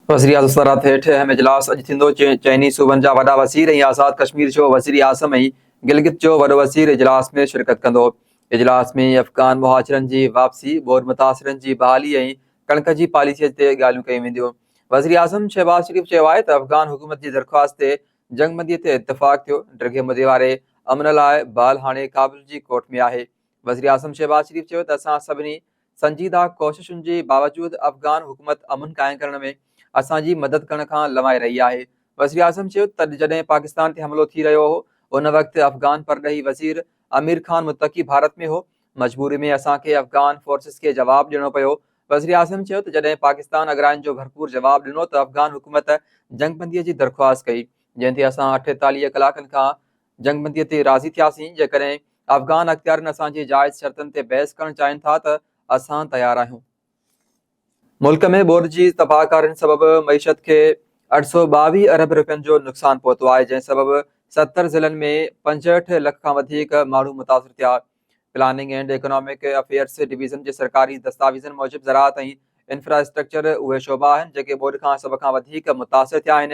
وزيراعظم صدارت هيٺ اهم اجلاس اڄ ٿيندو، چئني صوبن جا وڏا وزير ۽ آزاد ڪشمير جو وزيراعظم ۽ گلگت جو وڏو وزير اجلاس ۾ شرڪت ڪندو. اجلاس ۾ افغان مهاجرن جي واپسي، ٻوڏ متاثرن جي بحالي ۽ ڪڻڪ جي پاليسي تي ڳالهيون ڪيون وينديون. وزيراعظم شهباز شريف چيو آهي ته افغان حڪومت جي درخواست تي جنگبندي تي اتفاق ٿيو، ڊگهي مدي واري امن لاء بال هاڻي ڪابل جي ڪورٽ ۾ آهي. وزيراعظم شهباز شريف چيو ته اسان سڀني سنجيده ڪوششن جي باوجود افغان حڪومت امن قائم ڪرڻ ۾ اسان جي مدد ڪرڻ کان لنوائي رهي آهي. وزيراعظم چيو ته جڏهن پاڪستان تي حملو ٿي رهيو هو ان وقت افغان پرڏيهي وزير امير خان متقي ڀارت ۾ هو، مجبوري ۾ اسان کي افغان فورسز کي جواب ڏيڻو پيو. وزيراعظم چيو ته جڏهن پاڪستان اڳراين جو ڀرپور جواب ڏنو ته افغان حڪومت جنگبندي جي درخواست ڪئي جنهن تي اسان 48 ڪلاڪن کان جنگبندي تي راضي ٿياسين، جيڪڏهن افغان اختيارين اسان جي جائز شرطن تي بحث ڪرڻ چاهين ٿا ته اسان تيار آهيون. ملڪ ۾ ٻوڏ جي تباهڪارين سبب معيشت کي 822 ارب رپين جو نقصان پهتو آهي، جنهن سبب 70 ضلعن ۾ 65 لک کان وڌيڪ ماڻهو متاثر ٿيا. Planning and economic affairs division جي سرڪاري دستاويزن موجب زراعت ۽ انفراسٽرڪچر اهي شعبا آهن جيڪي ٻوڏ کان سڀ کان وڌيڪ متاثر ٿيا آهن.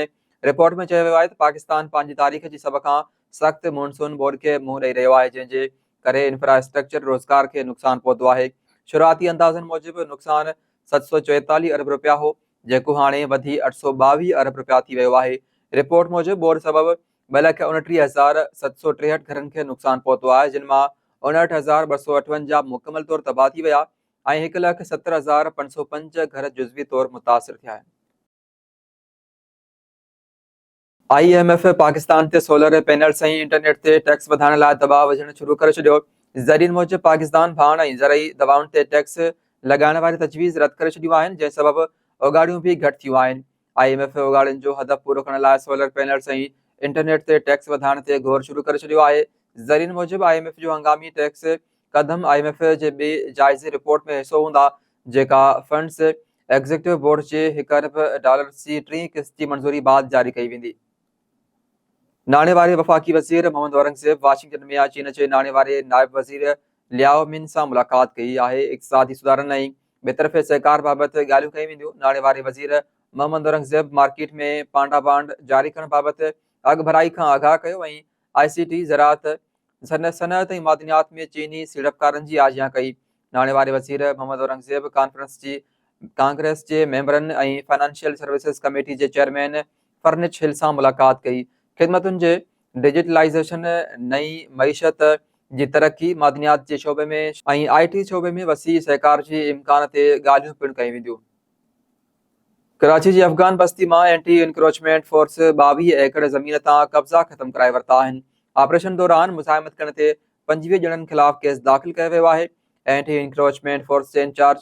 رپورٽ ۾ چيو ويو آهي ته پاڪستان پنهنجي تاريخ جي سڀ کان سخت مونسون ٻوڏ کي منهن ڏئي رهيو آهي جنهن جي ڪري انفراسٽرڪچر روزگار کي نقصان پهتو آهي. شروعاتي اندازن موجب نقصان 744 ارب رپيا هو جيڪو هاڻي وڌي 822 ارب رپيا ٿي ويو آهي. رپورٽ موجب ٻوڏ سبب 229763 گهرن کي نقصان پهتو آهي جن مان 59258 مڪمل طور تباهه ٿي ويا ۽ 170505 گهر جزوي طور متاثر ٿيا آهن. I M F Pakistan تي سولر پينلز ۽ انٽرنيٽ تي ٽيڪس وڌائڻ لاء دٻاء وجهڻ شروع ڪري ڇڏيو. ذريعن موجب پاڪستان ڀاڻ ۽ زرعي دوائن تي ٽيڪس لڳائڻ واري تجويز رد ڪري ڇڏيون آهن جنهن سبب اوڳاڙيون به گهٽ ٿيون آهن. I M F اوڳاڙين جو هدف پورو ڪرڻ لاء سولر پينلز ۽ انٽرنيٽ تي ٽيڪس وڌائڻ تي غور شروع ڪري ڇڏيو آهي. ذريعن موجب I M F جو هنگامي ٽيڪس قدم I M F جي ٻي جائزي رپورٽ ۾ حصو هوندا جيڪا فنڊز ايگزيڪٽو بورڊ جي هڪ ارب ڊالرز جي ٽين قسط جي منظوري بعد جاري ڪئي ويندي. ناڻي واري وفاقي وزير محمد اورنگزيب واشنگٽن ۾ چين جي ناڻي واري نائب وزير ليائو من سان ملاقات ڪئي آهي، اقتصادي سڌارن ۽ ٻطرفي سهڪار بابت ڳالهيون ڪيون وينديون، ناڻي واري وزير Muhammad Aurangzeb market ۾ panda bond جاري ڪرڻ بابت اڳڀرائي کان آگاهه ڪيو ۽ آء سي ٽي، زراعت، صنعت ۽ معدنيات ۾ چيني سيڙپڪارن جي آجيان ڪئي. ناڻي واري وزير محمد اورنگزيب ڪانفرنس جي ڪانگريس جي ميمبرن ۽ فنانشل سروسز ڪميٽي جي چيئرمين فرنچ هل سان ملاقات ڪئي. خدمتن جي ڊجيٽلائيزيشن، نئين معيشت جي ترقي، معدنيات جي شعبي ۾ ۽ آء ٽي شعبي ۾ وسيع سهڪار جي امڪان تي ڳالهيون پڻ ڪيون وينديون. ڪراچي جي افغان بستي مان اينٽي انڪروچمينٽ فورس 22 ايڪڙ زمين تان قبضا ختم ڪرائي ورتا آهن. آپريشن دوران مزاحمت ڪرڻ تي 25 ڄڻن خلاف ڪيس داخل ڪيو ويو آهي. اينٽي انڪروچمينٽ فورس جي انچارج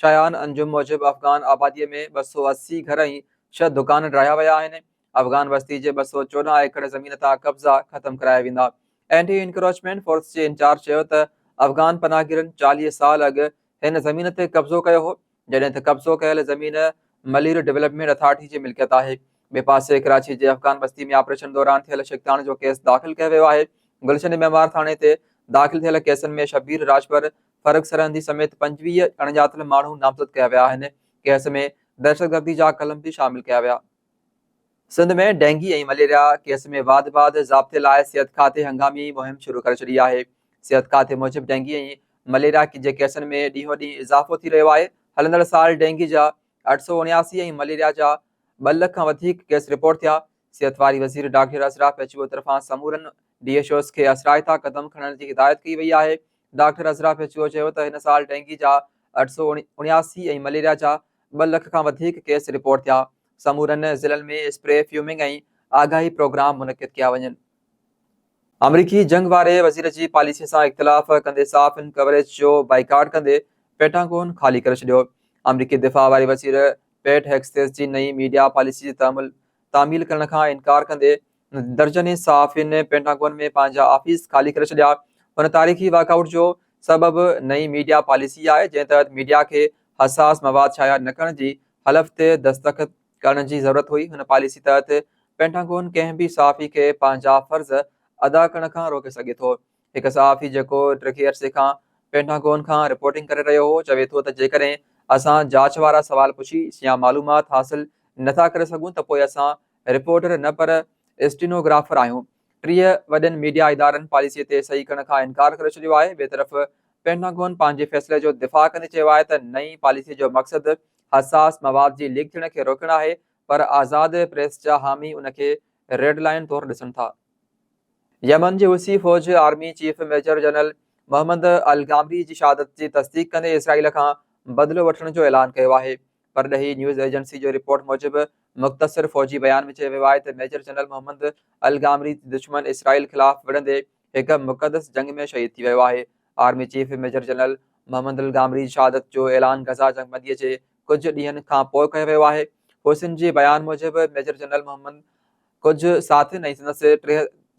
شايان انجم موجب افغان آبادي ۾ 280 گهر ۽ ڇهه دڪان ڊاهيا ويا آهن. افغان بستي جي 214 ايڪڙ زمين تان قبضا ختم ڪرايا ويندا. اينٽي انڪروچمينٽ فورس جي انچارج چيو ته افغان پناهگيرن 40 سال اڳ هن زمين تي قبضو ڪيو هو، جڏهن ته قبضو ڪيل زمين ملير ڊولپمينٽ اٿارٽي جي ملڪيت آهي. ٻئي پاسي ڪراچي جي افغان بستي ۾ آپريشن دوران ٿيل ڇڪتاڻ جو ڪيس داخل ڪيو ويو آهي. گلشن معمار ٿاڻي تي داخل ٿيل ڪيسن ۾ شبير راڄپر، فرخ سرهندي سميت 25 اڻڄاتل ماڻهو نامزد ڪيا ويا آهن. ڪيس ۾ دهشتگردي جا قلم به شامل ڪيا ويا. سنڌ ۾ ڊينگي ۽ مليريا ڪيس ۾ واڌ بعد ضابطي لاء صحت کاتي هنگامي مهم شروع ڪري ڇڏي آهي. صحت کاتي موجب ڊينگي ۽ مليريا جي ڪيسن ۾ ڏينهون ڏينهن اضافو ٿي رهيو آهي، هلندڙ سال ڊينگي جا 879 ۽ مليريا جا ٻه لک کان وڌيڪ ڪيس رپورٽ ٿيا. صحت واري وزير ڊاڪٽر عذرا پيچوهو طرفان سمورن ڊي ايڇ اوز کي اثرائتا قدم کڻڻ جي هدايت ڪئي وئي آهي. ڊاڪٽر عذرا پيچوهو چيو ته هن سال ڊينگي جا 879 ۽ مليريا جا ٻه لک کان وڌيڪ ڪيس رپورٽ ٿيا، سمورن ضلعن ۾ اسپري، فيومنگ ۽ آگاهي پروگرام منعقد ڪيا وڃن. آمريڪي جنگ واري وزير جي پاليسي سان اختلاف ڪندي صحافين ڪوريج جو بائيڪاٽ ڪندي پينٽاگون خالي ڪري ڇڏيو. آمريڪي دفاع واري وزير پيٽ هيگسيٿ جي نئين ميڊيا پاليسي جي تعميل ڪرڻ کان انڪار ڪندي درجنين صحافين پينٽاگون ۾ پنهنجا آفيس خالي ڪري ڇڏيا. هن تاريخي واڪ آئوٽ جو سبب نئين ميڊيا پاليسي آهي، جنهن تحت ميڊيا کي حساس مواد شايع نه ڪرڻ جي حلف تي دستخط ڪرڻ جي ضرورت هئي. هن پاليسي تحت پينٽاگون ڪنهن به صحافي کي پنهنجا فرض ادا ڪرڻ کان روڪي سگهي ٿو. هڪ صحافي جيڪو ڊگهي عرصي کان پينٽاگون کان رپورٽنگ ڪري رهيو هو، چوي ٿو ته جيڪڏهن اسان جاچ وارا سوال پڇي يا معلومات حاصل نٿا ڪري سگهون ته پوء اسان رپورٽر نه پر اسٽينوگرافر آهيون. 30 وڏن ميڊيا ادارن پاليسي تي صحيح ڪرڻ کان انڪار ڪري ڇڏيو آهي. ٻئي طرف پينٽاگون پنهنجي فيصلي جو دفاع ڪندي چيو آهي ته نئين پاليسي جو مقصد حساس مواد جي ليڪ ٿيڻ کي روڪڻ آهي پر آزاد پريس جا حامي ان کي ريڊ لائين طور ڏسن ٿا. يمن جي حوثي فوج army chief major general Mohammed Alghamri جي شهادت جي تصديق ڪندي اسرائيل کان بدلو وٺڻ جو اعلان ڪيو آهي. پرڏيهي نيوز ايجنسي جو رپورٽ موجب مختصر فوجي بيان ۾ چيو ويو آهي ته ميجر جنرل محمد الغامري دشمن اسرائيل خلاف وڙهندي هڪ مقدس جنگ ۾ شهيد ٿي ويو آهي. Army chief major general Mohammed Alghamri جي شهادت جو اعلان غزه جنگبندي جي ڪجهه ڏينهن کان پوء ڪيو ويو آهي. حوثين جي بيان موجب ميجر جنرل محمد ڪجهه ساٿين ۽ سندس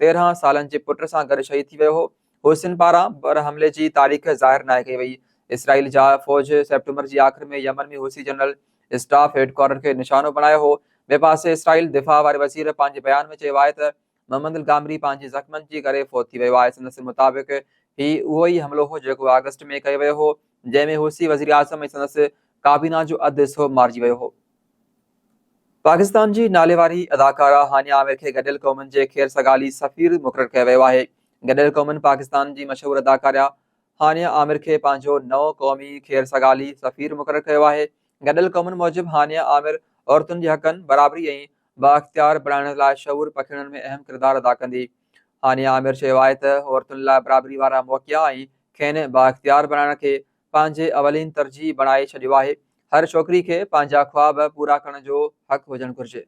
13 سالن جي پٽ سان گڏ شهيد ٿي ويو هو. حوثين پاران بر حملي جي تاريخ ظاهر ناهي ڪئي وئي. اسرائيل جا فوج سيپٽمبر جي آخر ۾ Yemen ۾ Houthi general staff headquarter کي نشانو بڻايو هو. ٻئي پاسي اسرائيل دفاع واري وزير پنهنجي بيان ۾ چيو آهي ته محمد الغامري پنهنجي زخمن جي ڪري فوت ٿي ويو آهي. سندس مطابق هي اهو ئي حملو هو جيڪو آگسٽ ۾ ڪيو ويو هو جنهن ۾ حوثي وزيراعظم ۽ سندس ڪابينا جو اڌ حصو مارجي ويو هو. پاڪستان جي ناليواري اداڪارا هانيا عامر کي گڏيل قومن جي خير سگالي سفير مقرر ڪيو ويو آهي. گڏيل قومن پاڪستان جي مشهور اداڪارا هانيا عامر کي پنهنجو نئون قومي خير سگالي سفير مقرر ڪيو آهي. گڏيل قومن موجب هانيا عامر عورتن جي حقن، برابري ۽ بااختيار بڻائڻ لاء شعور پکيڙڻ ۾ اهم ڪردار ادا ڪندي. هانيا عامر چيو آهي ته عورتن لاء برابري وارا موقعا ۽ کين بااختيار بڻائڻ کي پنهنجي اولين ترجيح بڻائي ڇڏيو آهي، هر ڇوڪري کي پنهنجا خواب پورا ڪرڻ جو حق هجڻ گهرجي.